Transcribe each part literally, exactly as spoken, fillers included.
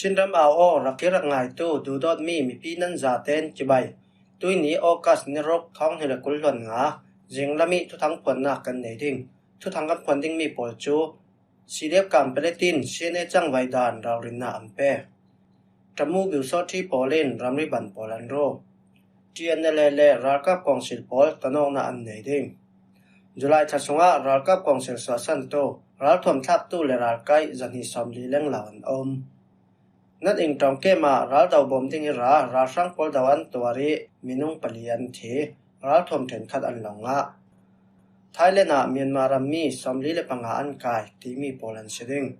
Chinram au aw rak kir rak ngaitu duhdawtmi mipi nan zaten cibai. Tuini August ni ruk thawng hnih le kul hluan nga zinglam ih thuthang phuannak kan nei ding. Thuthang kan phuan dingmi pawl cu C D F Kanpalet in C N A cangvai dan ralrinnak an pe. Tamu Biusawṭhi pawl in ramri ban pawl an ru. T N L A le ralkap kawngsil pawl tanawknak an nei ding. July thla sungah ralkap kawngsil suahsantu, ralthuam thlaktu le ralkaih zahnih sawmli lenglo an um. Nat Ing ṭawng kem ah raldo bawm ding ih ra ralhrang pawl do an tuar ih minung pali an thi, ralthuam ṭhenkhat an lo ngah. Thailand ah Myanmar rammi sawmli le panga an kai timi pawl an si ding.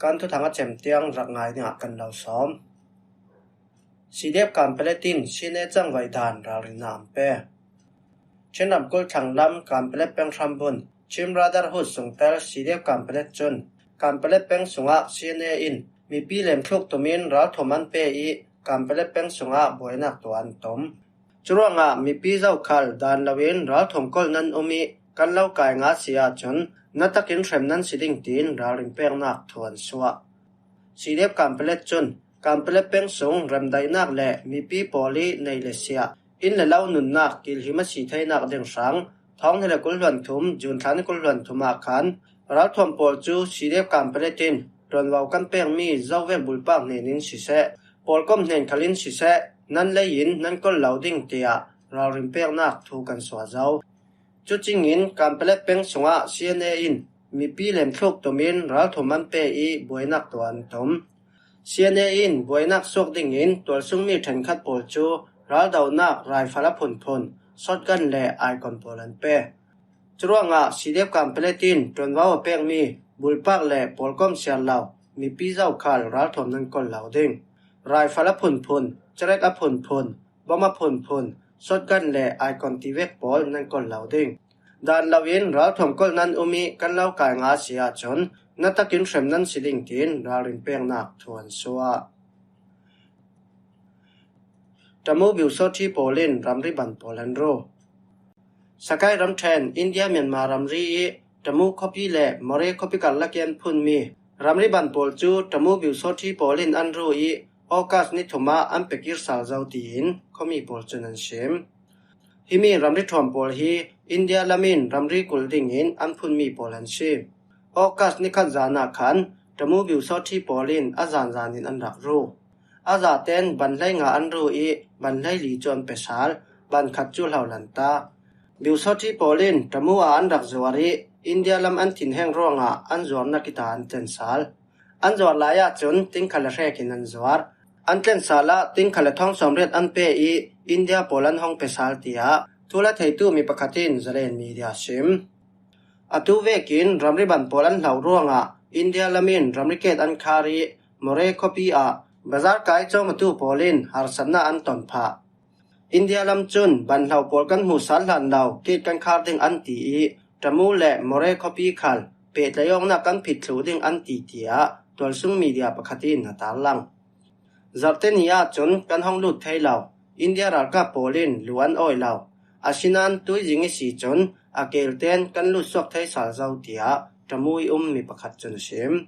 Kan thuthang a cem tiang rak ngai dingah kan lo sawm. C D F Kanpalet in C N A cangvai dan ralrinnak an pe. Chin ramkulh thlanglam Kanpalet peng hrambun Chin Brotherhood sungtel C D F Kanpalet cun Kanpalet peng sungah C N A in mipi lemthluk tumin ralthuam an pe ih Kanpalet peng sungah buainak tuah an tum. Curuangah mipi zokhal dan loin ralthuam kolh nan um ih kan lo kai nga si ahcun na takin hrem nan si ding tiin ralrin peknak thu an suah. C D F Kanpalet cun Kanpalet peng sung remdaihnak le mipi pawl ih neih le siah, inn le lo nunnak kilhim a si theinak ding hrang thawng hnih le kul hluan thum June thla ni kul hluan thum ah khan ralthuam pawl cu C D F Kanpalet in ṭuanvo kan pekmi zovek bulpak hnen in siseh, pawlkom hnen khal in siseh, nan lei in nan kolh lo ding tiah ralrin peknak thu kan suah zo. Cucingin Kanpalet peng sungah C N A in mipi lemthluk tumin ralthuam an pe ih buainak tuah an tum. C N A in buainak suak dingin tualsungmi ṭhenkhat pawl cu raldonak raifal a phunphun, shotgun le aikon pawl an pe. Curuangah C D F Kanpalet in ṭuanvo a pekmi bulpak le pawlkom siar lo mipi zokhal ralthuam nan kolh lo ding. Raifal a phunphun, cerek a phunphun, bom a phunphun, shotgun le aikon tivek pawl nan kolh lo ding. Dan loin ralthuam kolh nan um ih kan lo kai nga si ahcun na takin hrem nan si ding tiin ralrin peknak thu an suah. Tamu Biusawṭhi pawl in ramri ban pawl an ru. Sakai ramṭhen India Myanmar ramri ih Tamu khuapi le Moreh khuapi karlak ih an phunmi ramri ban pawl cu Tamu Biusawṭhi pawl in an ru ih August ni thum ah an pekir sal zo tiin khuami pawl cun an sim. Himi ramri ṭhuam pawl hi India lam in ramri kulh dingin an phunmi pawl an si. August ni khat zan ah khan Tamu Biusawṭhi pawl in a zanzan in an rak ru. A zaten ban hleinga an ru ih ban hleili cu an pe sal, ban khat cu hlolan ta. Biusawṭhi pawl in Tamu ah an rak zuar ih India lam an thinheng ruangah an zuarnak ih ta an tlen sal. An zuar lai ahcun tingkha le hrek in an zuar. An tlen sal ah tingkha le thawng sawmriat an pe ih India pawl an hong pe sal, tiah thu la theitu mi pakhat in Zalen Media a sim. Atu vekin ramri ban pawl an hloh ruangah India lam in ramri ket an khar ih Moreh khuapi ah bazar kai cawmatu pawl in harsatnak an ton phah. India lam cun ban hlo pawl kan hmuh sal hlan lo, ket kan khar ding an ti ih Tamu le Moreh khuapi khal pehtlaih awknak kan phit thluh ding an ti, tiah tualsung media pakhat in a tarlang. Zarhte ni ahcun kan hong lut thei lo, India ralkap pawl in lu an awih lo. Asinain tuizing ihsi cun a kelten kan lut suak thei sal zo, tiah Tamu ih um mi pakhat cun a sim.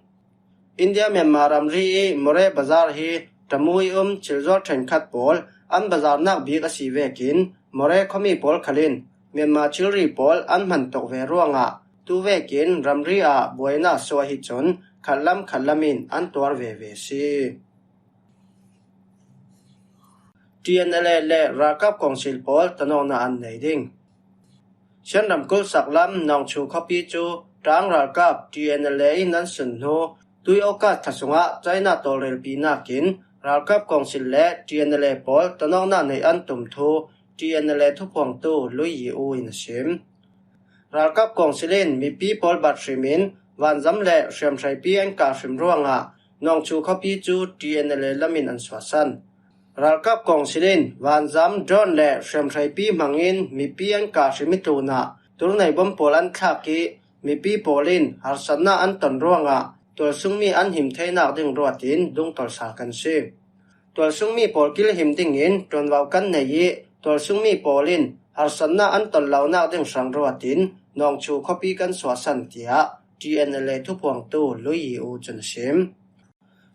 India Myanmar ramri ih Moreh bazar hi Tamu ih um chilzuar ṭhenkhat pawl an bazarnak bik a si vekin Moreh khuami pawl khal in Myanmar thilri pawl an hman tuk ve ruangah tu vekin ramri ah buainak suah hi cun khatlam khatlam in an tuar veve a si. T N L A le ralkap kawngsil pawl tanawknak an nei ding. Shan ramkulh saklam Nawngchu khuapi cu ṭang ralkap T N L A in an sun hnu tui August thla sungah China tawlrelpi nakin ralkap kawngsil le T N L A pawl tanawknak neih an tum thu T N L A thuphuangtu Lui Yi U in a sim. Ralkap kawngsil in mipi pawl bat hrim in vanzam le hriamhreipi an kah hrim ruangah Nawngchu khuapi cu T N L A lam in an suahsan. Ralkap kawngsil in vanzam, drone le hriamhreipi hmangin mipi an kah hrim ih tlunah turnei bom pawl an thlak ih mipi pawl in harsatnak an ton ruangah tualsungmi an him theinak ding ruat in dungtolh sal kan si. Tualsungmi pawl kilhim dingin ṭuanvo kan nei ih tualsungmi pawl in harsatnak an ton lonak ding hrang ruat in Nawngchu khuapi kan suahsan, tiah T N L A thuphuangtu Lui Yi U cun a sim.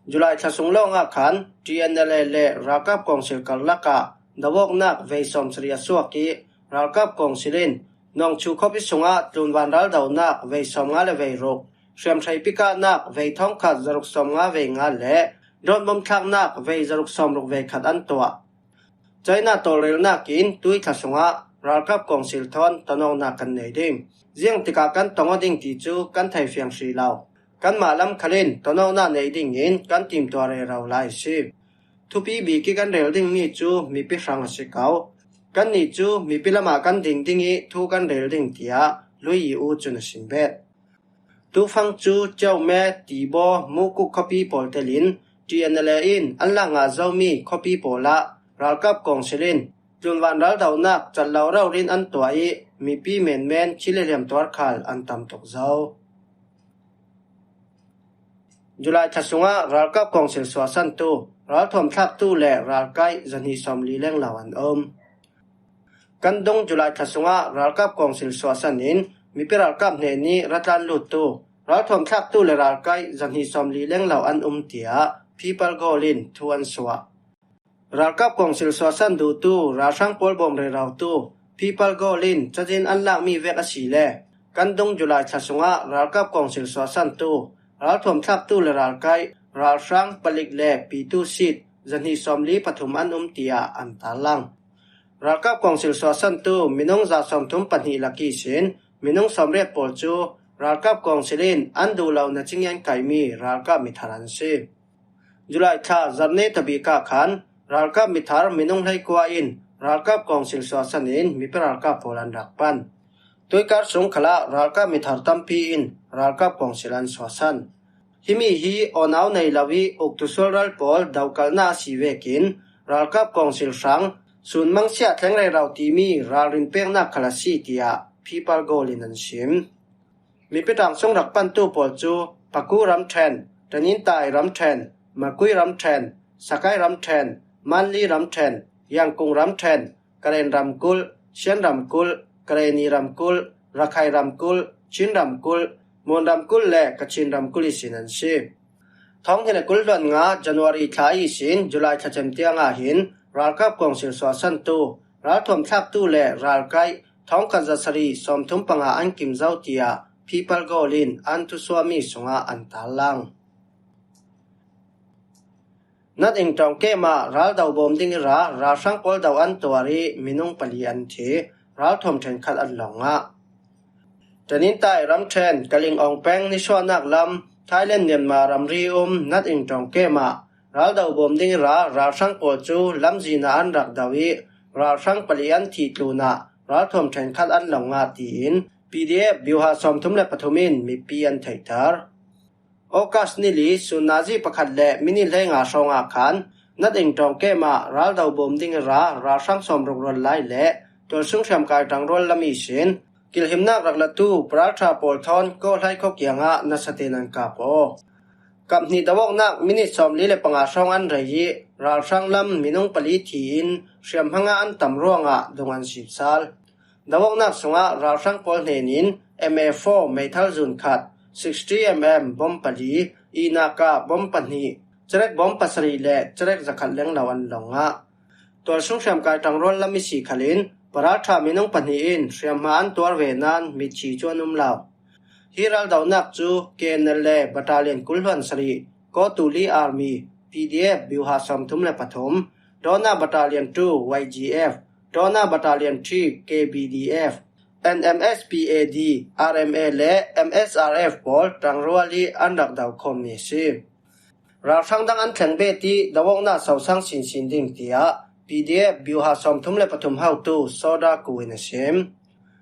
July thla sung lawngah khan T N L A le ralkap kawngsil karlakah dovawknak vei sawmsarih a suak ih ralkap kawngsil in Nawngchu khuapi sungah tlunvan raldonak vei sawmnga le vei ruk, hriamhreipi kahnak vei thawngkhat zaruk sawmnga vei nga le drone bom thlaknak vei zaruk sawmruk vei khat an tuah. China tawlrelnak in tui thla sungah ralkap kawngsil thawn tonawknak kan nei ding. Ziang tikah kan tong aw ding ti cu kan thei fiang hrih lo. Kanmah lam khal in tonawknak nei dingin kan timtuah rero lai a si. Thupi bik ih kan rel dingmi cu mipi hrang a si ko. Kannih cu mipi lamah kan ding ding ih thu kan rel ding, tiah Lui Yi U cun a sim bet. Tufang cu Ceume, Tibaw, Mukuk khuapi pawl telin T N L A in an lak ngah zomi khuapi pawlah ralkap kawngsil in tlunvan raldonak cat lo rori in an tuah ih mipi menmen thil le hliam tuar khal an tam tuk zo. July thla sungah ralkap kawngsil suahsantu, ralthuam thlaktu le ralkaih zahnih sawmli lenglo an um. Kan dung July thla sungah ralkap kawngsil suahsan in mipi ralkap hnenih ratlan luttu, ralthuam thlaktu le ralkaih zahnih sawmli lenglo an um, tiah People Goal in thu an suah. Ralkap kawngsil suahsan duhtu ralhrang pawl bawm rerotu People Goal in cazin an lakmi vek a si le kan dung July thla sungah ralkap kawngsil suahsantu, ralthuam thlaktu le ralkaih, ralhrang palik le pitu sit zahnih sawmli pathum an um, tiah an tarlang. Ralkap kawngsil suahsantu minung za sawmthum pahnih lak ihsin minung sawmriat pawl cu ralkap kawngsil in an duh lo na cingian kaihmi ralkap mithar an si. July thla zarhni tabik ah khan ralkap mithar minung hleikua in ralkap kawngsil suahsan in mipi ralkap pawl an rak pan. Tuikar sung khalah ralkap mithar tampi in ralkap kawngsil an suahsan. Himi hi awnau nei lo ih uktu sualral pawl dokalnak a si vekin ralkap kawngsil hrang sunmang siah thleng rero timi ralrin peknak khal a si, tiah People Goal in an sim. Mipi ṭangsung rak pantu pawl cu Paku ramṭhen, Tanintai ramṭhen, Makui ramṭhen, Sakai ramṭhen, Manli ramṭhen, Yangkung ramṭhen, Karen ramkulh, Shan ramkulh, Karenni ramkulh, Rakhine ramkulh, Chin ramkulh, Mon ramkulh le Kachin ramkulh ihsin an si. Thawng hnih le kul hluan nga January thla ihsin July thla cem tiang ah hin ralkap kawngsil suahsantu, ralthuam thlaktu le ralkaih thawngkhat zasarih sawmthum panga an kim zo, tiah People Goal in an thusuahmi sungah an tarlang. Nat Ing Tawng kem ah raldo bawm ding ih ra ralhrang pawl do an tuar ih minung pali an thi, ralthuam ṭhenkhat an lawng ngah. Tanintai ramṭhen Kaling Awng peng nisuahnak lam Thailand Myanmar ramri um Nat Ing Tawng kem ah raldo bawm ding ih ra ralhrang pawl cu lamzin ah an rak do ih ralhrang pali an thih tlunah ralthuam ṭhenkhat an lawng ngah, tiin P D F Biuha sawmthum le pathum in mipi an theihter. August ni li sun nazi pakhat le minit hleinga hrawngah khan Nat Ing Tawng kem ah raldo bawm ding ih ra ralhrang sawmruk rual lai le tualsung hriamkai ṭangrual lam ihsin kilhimnak rak latu paralṭha pawl thawn Kawhlai khua kiangah nasa tein an kap aw. Kap hnih dovawknak minit sawmli le panga hrawng an rei ih ralhrang lam minung pali thi in hriamhmang ah an tam ruangah dung an sipsal. Dovawknak sungah ralhrang pawl hnenin M A four meithal zun khat, sixty M M bom pali, inaka bom pahnih, cerek bom pasarih le cerek zakhat lenglo an lawng ngah. Tualsung hriamkai ṭangrual lam ihsi khalin paralṭha minung pahnih in hriamhma an tuar ve nain mitthi cu an um lo. Hi raldonak cu K N L A Battalion kul hluan sarih, Kawtuli Army, P D F Biuha sawmthum le pathum, Dawna Battalion two, Y G F, Dawna Battalion three, K B D F, N M S P A D, R M A le M S R F pawl ṭangrual ih an rak do khawmmi a si. Ralhrang dang an thleng bet ih dovawknak sosang sinsin ding, tiah P D F Biuha sawmthum le pathum hotu Soda Ku in a sim.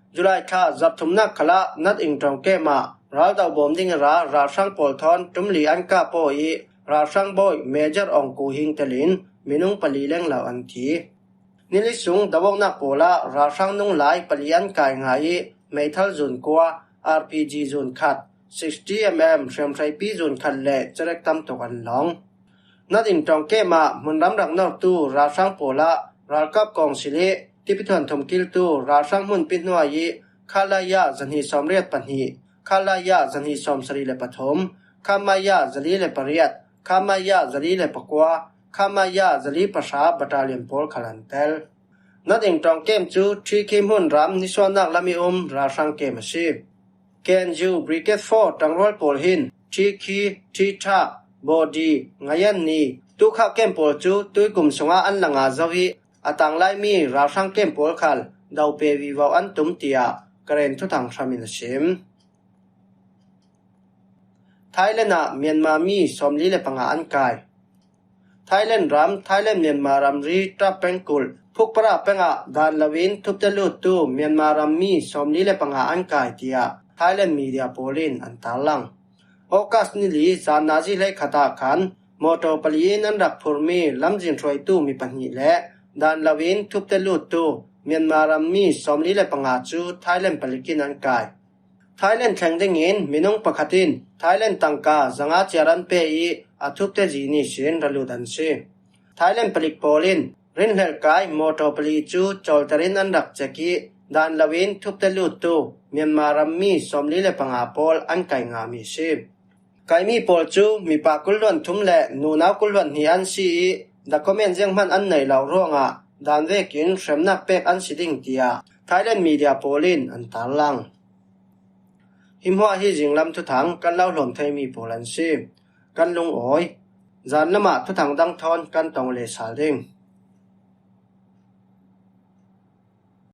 July thla zarhthumnak khalah Nat Ing Tawng kem ah raldo bawm ding ih ra ralhrang pawl thawn ṭumli an kap aw ih ralhrang bawi Major Awng Ku Hing telin minung pali lenglo an thi. Nili sung dovawknak pawl ah ralhrang nunglai pali an kai ngah ih meithal zun kua, R P G zun khat, sixty M M hriamhreipi zun khat le cerek tam tuk an lawng. Nat Ing Tawng kem ah hmunram rak nortu ralhrang pawl ah ralkap kawngsil ih tipi thuanthum kiltu ralhrang hmunpi hnuai ih Khalaya zahnih sawmriat pahnih, Khalaya zahnih sawmsarih le pathum, Khamaya zali le pariat, Khamaya zali le pakua, Khamaya zali pahra battalion pawl khal an tel. Nading ṭawng kem cu Ṭhikhi hmun ram nisuahnak lam i um ralhrang kem a si. K N U Brigade four ṭangrual pawl hin Ṭhikhi, Ṭhiṭha, Bawdi, Ngayanni, Tukhak kem pawl cu tuikum sungah an la nga zo i a tanglaimi ralhrang kem pawl khal dope vivo an tum, tiah Karen thuthang hram in a sim. Thailand ah Myanmar mi sawmli le panga an kai. Thailand ram, Thailand Myanmar ramri ṭap pengkulh Phukpara pengah dan loin thupte luttu Myanmar ram mi sawmli le panga an kai, tiah Thailand media pawl in an tarlang. August ni li zan nazi hleikhat ah khan mawtaw pali in an rak phurmi lamzin hruaitu mi pahnih le dan loin thupte luttu Myanmar ram mi sawmli le panga cu Thailand palik in an kai. Thailand thleng dingin minung pakhat in Thailand tangka zanga ciar an pe i a thupte zin ihsin ra lut an si. Thailand palik pawl in rinhlelh kai mawtaw pali cu cawlter in an rak cek i dan loin thupte luttu Myanmar ram mi sawmli le panga pawl an kai ngami si. Kaimi pawl cu mipa kul hluan thum le nunau kul hluan hnih an si i document zianghman an nei lo ruangah dan vekin hremnak pek an si ding, tiah Thailand media pawl in an tarlang. Hi hmuah hi zinglam thuthang kan lo hlawm theimi pawl an si. Kan lungawi. Zan lamah thuthang dang thawn kan tong le sal ding.